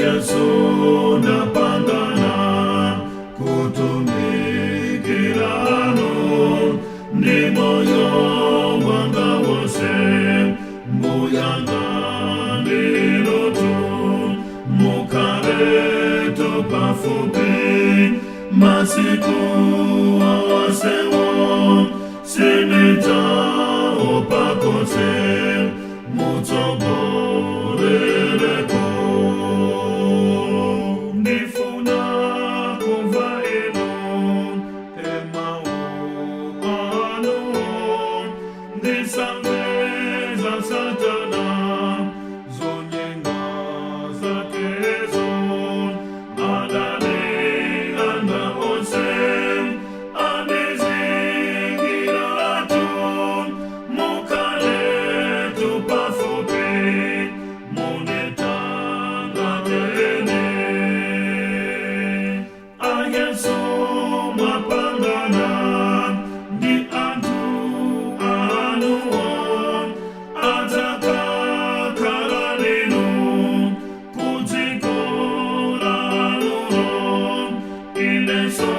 Yesu ndapangana kutumikiranu ndi moyo wanga wose. Mbuyanga ndinutu, mukhaletu pafupi masiku onsewo, sindidzaopa konse, mutsogoleleko. Ndifuna kumva inu emawu anu, ndisamve za Satana, zonyenga zakezo. Adani anga onse andizingiratu, mukhaletu pafupi, munditangatene. Ayesu mwapangana ndi anthu anuwo, adzakakhala ninu kudziko lanulo, inenso.